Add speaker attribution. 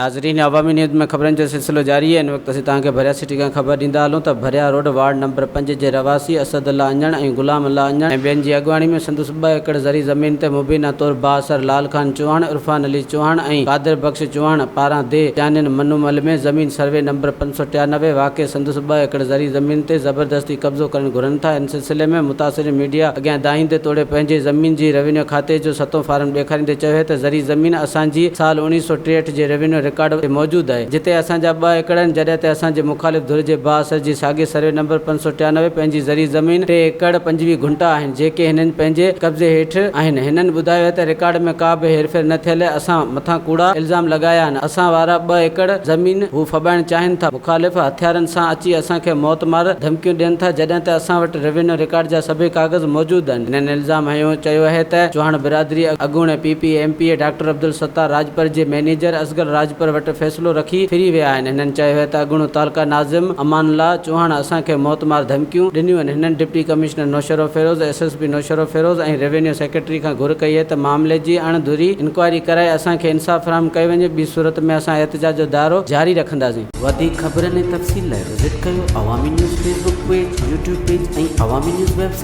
Speaker 1: ناظرين عوامي نيوز ۾ خبرن جو سلسلو جاري آهي ان وقت اسين توهان کي ڀريا سٽي کان خبر ڏيندا هلون ته ڀريا روڊ وارڊ نمبر پنج جي رهواسي اسد الله اڃڻ ۽ غلام الله اڃڻ ۽ ٻين جي اڳواڻي ۾ سندس ٻه ايڪڙ زرعي زمين تي مبينا طور بااثر لال خان چوهاڻ، عرفان علي چوهاڻ ۽ قادر بخش چوهاڻ پاران ديهه چانين منومل ۾ زمين سروي نمبر 593 واقع سندس ٻه ايڪڙ زرعي زمين تي زبردستي قبضو ڪرڻ گهرن ٿا ان سلسلي ۾ متاثرين ميڊيا اڳيان دانهيندي توڙي پنهنجي زمين جي روينيو کاتي جو ستون فارم ڏيکاريندي چيو ته زرعي زمين اسان جي سال 1963 جي روينيو رڪارڊ تي موجود آهي جتي اسان جا ٻه ايڪڙ آهن جڏهن ته اسان جي مخالف ڌر جي بااثر جي ساڳي سروي نمبر 593 پنهنجي زرعي زمين ٽي ايڪڙ 25 گهنٽا آهن جيڪي هنن پنهنجي قبضي هيٺ آهن هنن ٻڌايو ته رڪارڊ ۾ ڪا به هيرڦير نه ٿيل اسان مٿان ڪوڙا الزام لڳايا آهن اسان وارا ٻه ايڪڙ زمين هو ڦٻائڻ چاهين ٿا. مخالف هٿيارن سان اچي اسان کي موت مار ڌمڪيون ڏين ٿا جڏهن ته اسان وٽ روينيو رڪارڊ جا سڀئي ڪاغذ موجود آهن. هنن الزام هنيو چيو اهي ته چوهاڻ برادري اڳوڻي P P M P A doctor Abdul Sattar Rajpar جي مئنيجر اصغر راڄپر وٽ فيصلو رکي ڦري ويا آهن هنن چيو اهي ته اڳوڻو تعلقه ناظم امان الله چوهاڻ اسان کي موت مار ڌمڪيون ڏنيون آهن هنن deputy commissioner Naushahro Feroze S S P Naushahro Feroze ۽ revenue secretary کان گهر ڪئي اهي ته معاملي جي اڻ ڌري انڪوائري ڪرائي اسان کي انصاف فراهم ڪيو وڃي ٻي صورت ۾ اسان احتجاج جو دائرو جاري رکنداسين.
Speaker 2: وڌيڪ خبرن ۽ تفصيل لاء وزٽ ڪيو Awami news Facebook page, YouTube page ۽ Awami news website.